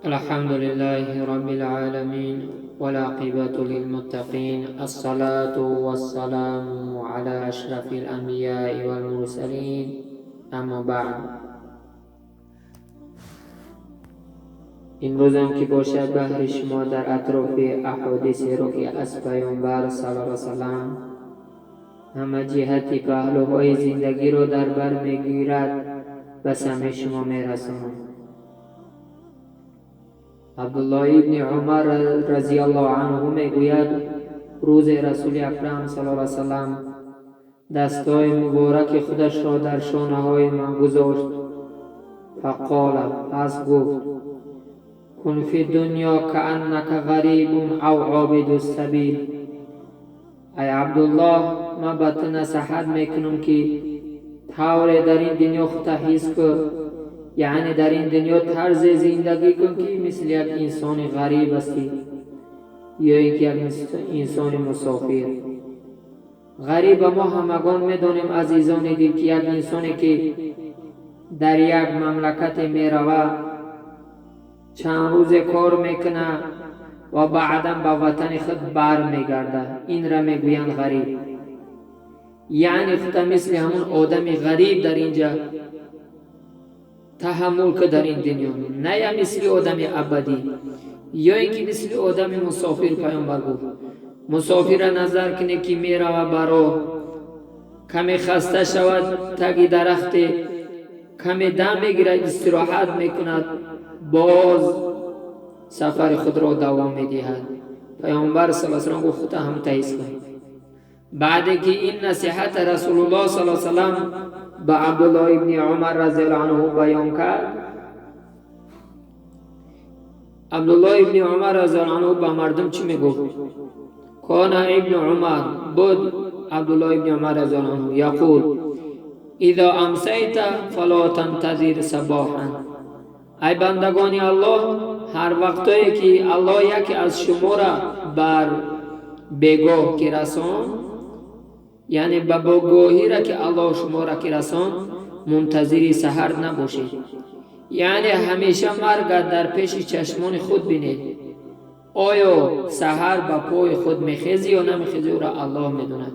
الحمد لله رب العالمين والعاقبة للمتقين، الصلاة والسلام على أشرف الأنبياء والمرسلين، اما بعد. امروز هم که باشد بهر شما در اطراف احادیث رو که از پیامبر صلی الله علیه وسلم همه جهت پهلوهای زندگی رو در بر میگیرد به سمع شما میرسانم. عبدالله ابن عمر رضی الله عنه میگوید روز رسول اکرم صلی الله علیه وسلم دستای مبارک خودش را در شانه های من گذاشت. فقال، پس گفت: کن فی دنیا کأنک غریب او عابد السبیل. ای عبدالله، من به تو نصیحت میکنم که طور در این دنیا خود حس کن، یعنی در این دنیا طرز زندگی کن که مثل یک انسان غریب هستی یا اینکه یک انسان مسافر. غریب ما همگان میدانیم عزیزان دل که یک انسانی که در یک مملکت میرود، چند روز کار میکنه و بعدا به وطن خود بر میگرده، این را میگویند غریب. یعنی خود مثل همون آدم غریب در اینجا تحمل که در این دنیا، نه یا مثل آدم ابدی یا اینکه مثل آدم مسافر. پیامبر گفت مسافر نظر کنه که میروه برا کمی خسته شود، تگی درخت کمی دم میگیرد، استراحت میکند، باز سفر خود را دوام میدهد. پیامبر صلی الله علیه و سلم گفت خود هم تایید کن. بعد که این نصیحت رسول الله صلی الله علیه و سلم به عبدالله ابن عمر رضی الله عنه بیان کرد، عبدالله ابن عمر رضی الله عنه به مردم چی میگفت؟ کان ابن عمر، بود عبدالله ابن عمر رضی الله عنه یقول اذا امسیت فلا تنتظر صباحا. ای بندگان الله، هر وقتایی که الله یکی از شما را بر بگاه که رسان، یعنی به بگاهی را که الله شما را که رسان، منتظر سحر نباشید. یعنی همیشه مرگ در پیش چشمان خود بینید. آیا سحر به پای خود میخیزی یا نمیخیزی او را الله میدوند.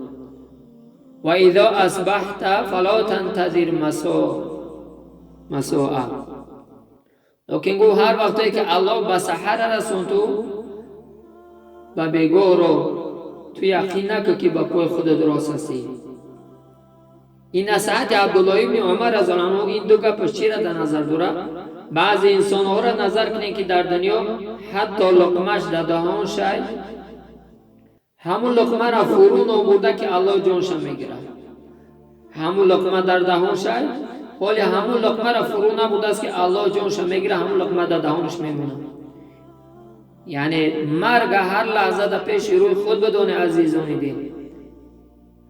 و اذا اصبحت فلا تنتظر مساء. لیکن گو هر وقتی که الله به سحر رسون تو به بگاه رو تو یقین نکن که به پای خودت راست هستی. این نصیحت عبدالله ابن عمر رضی الله عنه این دو گپش چی را در نظر داره؟ بعضی انسان ها را نظر کنید که در دنیا حتی لقمش در دهان شای، همون لقمه را فرو نبرده که الله جانش میگیره. همون لقمه در دهان شای، ولی همون لقمه را فرو نبرده است که الله جانش میگیره، همون لقمه در دهانش میمونه. یعنی مرگ هر لحظه در پیش روی خود بدون عزیزان دین.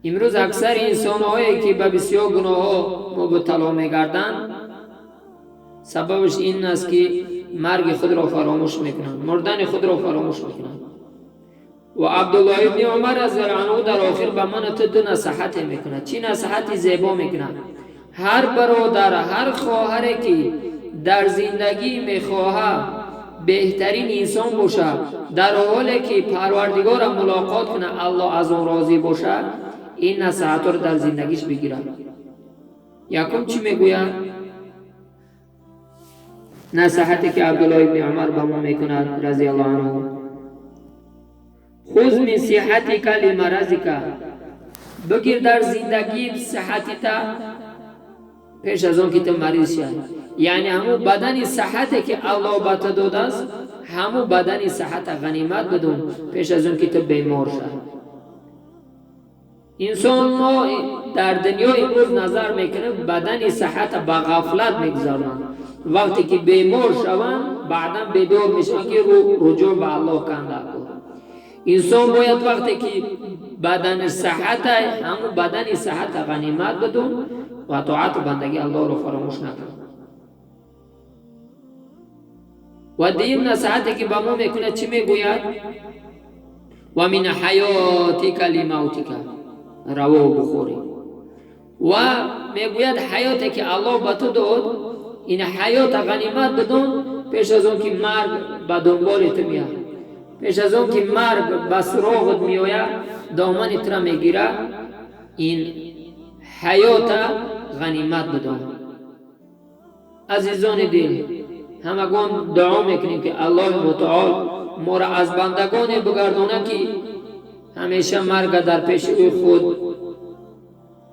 امروز اکثر انسان هایی که به بسیار گناه ها مبتلا میگردند، سببش این است که مرگ خود را فراموش میکنند، مردن خود را فراموش میکنند. و عبدالله ابن عمر رضی الله عنه در آخر به من تو دو نصیحت میکند. چی نصیحت زیبا میکند؟ هر برادر، هر خواهری که در زندگی میخواهد بهترین انسان باشه، در حالی که پروردگار را ملاقات کنه، الله از آن راضی باشه، این نصیحت را در زندگیش بگیره. یکم چی میگوید؟ نصیحتی که عبدالله ابن عمر به ما میکند رضی الله عنه: خذ من صحتک لمرضک. بگیر در زندگی صحتی تا پیش از آن که تو مریض شد. یعنی همون بدن صحتی که الله به تو داده است، همون بدن صحت غنیمت بدون پیش از آن که تو بیمار شد. انسان ما در دنیا امروز نظر میکنه بدن صحت به غفلت میگذارند. وقتی که بیمار شوند بعدا بیدار میشن که رجوع به الله کنده. انسان باید وقتی که بدن صحت، همون بدن صحت غنیمت بدون و طاعت و بندگی الله رو فراموش نکن. و دیم نصیحتی که به ما میکنه چی میگوید؟ و من حیاتک لموتک، رواه بخاری. و میگوید حیاتی که الله به تو داد، این حیات غنیمت بدون Пеш аз он ки марг ба дунболи ту меяд, пеш аз он ки марг ба суроғат меояд, домани тура мегирад, ин ҳаёта ғанимат бидон. Азизони дил, ҳамагон дуо мекунем, ки Аллоҳи мутаол моро аз бандагоне бигардонад, ки ҳамеша марга дар пеши ӯ худ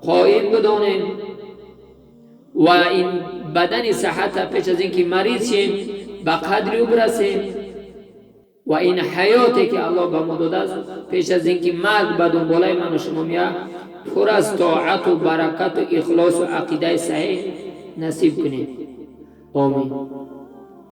қоим бидонем ва ин бадани саҳата пеш аз ин ки мариз шем, ба қадри ӯ бирасем ва ин ҳаёте ки Аллоҳ ба мо додааст, пеш аз ин ки марг ба дунболаи ману шумо меяд, пур аз тоату баракату ихлосу ақидаи саҳеҳ насиб кунем. Омин.